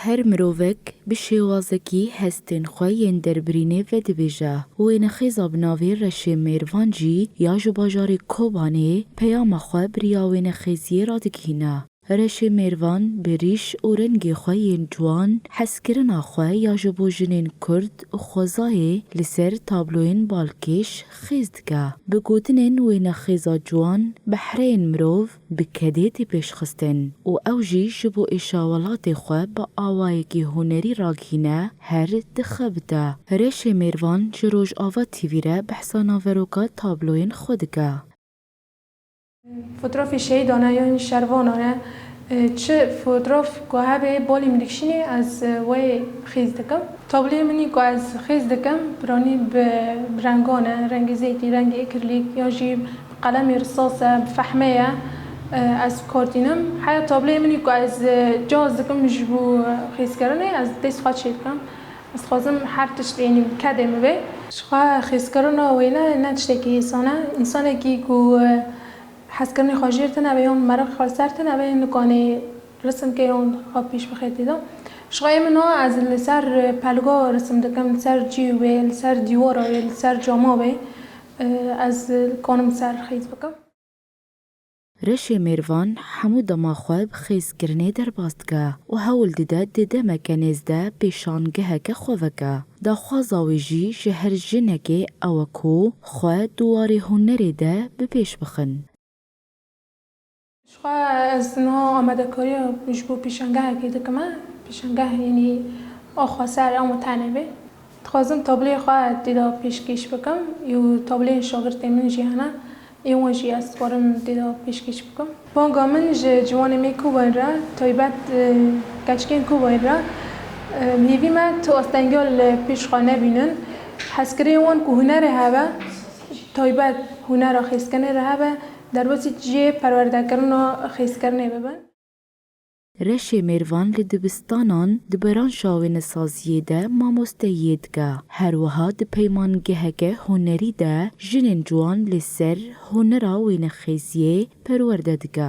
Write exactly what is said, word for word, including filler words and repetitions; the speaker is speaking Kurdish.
Her mirovek bi şêwazekî hestên xwe yên derbirînê vedibêje. Wênexêza bi navê Reşê Mêrvan jî ya ji bajarê Kobanê peyama xwe bi riya wênexêziyê radigihîne. Reşê Mêrvan bi rîş û rengê xwe yên ciwan, hezkirina xwe ya ji bo jinên Kurd û xwezayê li ser tabloyên balkêş xêz dike. Bi gotinên wênexêza ciwan, behreyên mirov bi kedê tê pêşxistin û ew jî ji bo êşa welatê xwe bi awayekî hunerî ragihîne, her dixebite. Reşê Mêrvan ji Rojava T V re behsa naveroka tabloyên xwe dike. Fotografê şehîdan e yan şervanan e. E, çi fotograf ku hebe balê min dikişînê, ez, e, wê xêz dikim. Tablê min ku ez xêz dikim, piranî bi, bi rengan e, rengê zeytî, rengê ekrilîk, yan jî bi qelemê risas e, bi fehmê ye, e, ez kar tînim. Heya tablê min ku ez, e, cihaz dikim ji bo xêzkirinê, ez dest xwe çê dikim. Ez dixwazim her tişt, yanî, bi kedê min bê. Ji xwe xêzkirina wêne ne tiştekî hêsan e. Însanekî ku, e, hezkirinê xwe jêr tune be yan meraq xwe li ser tune be, nikanê resim ke yan xwe pêş bixe tê de. Ji xwe ê min a, ez li ser pelga resim dikim, li ser cihê wê, li ser dîwara wê, li ser cama wê, e, ez kanim ser xêz bikim. Reşê Mêrvan hemû dema xwe bi xêzkirinê derbas dike û hewl dide di demeke nêz de pêşangeheke xwe veke. Daxwaza wê jî ji her jinekê ew e ku xwe di warê hunerê de bi pêş bixin. Ji xwe ez niha amadekariya ji bo pêşangehekê dikime. Pêşangeh, yanî, a xweser, a me tenê be. Dixwazim tablê xwe tê de pêşkêş bikim. Û tableyên şagirtê min jî hene. Ê wan jî ez dixwazim tê de pêşkêş bikim. Banga min ji ciwanê me Kobanê re, taybet, e, keçikên Kobanê re, e, hêvî me tu astengiyal li pêş xwe nebînin. Hezkirê wan ku hunerê hebe, taybet hunera xêzkirinê re hebe, derbasî cihê perwerdekirina xêzkirinê bibin. Reşê Mêrvan li dibistanan di branşa wênesaziyê de mamosteyiyê dike. Her wiha di peymangeheke hunerî de jinên ciwan li ser hunera wênexêziyê perwerde dike.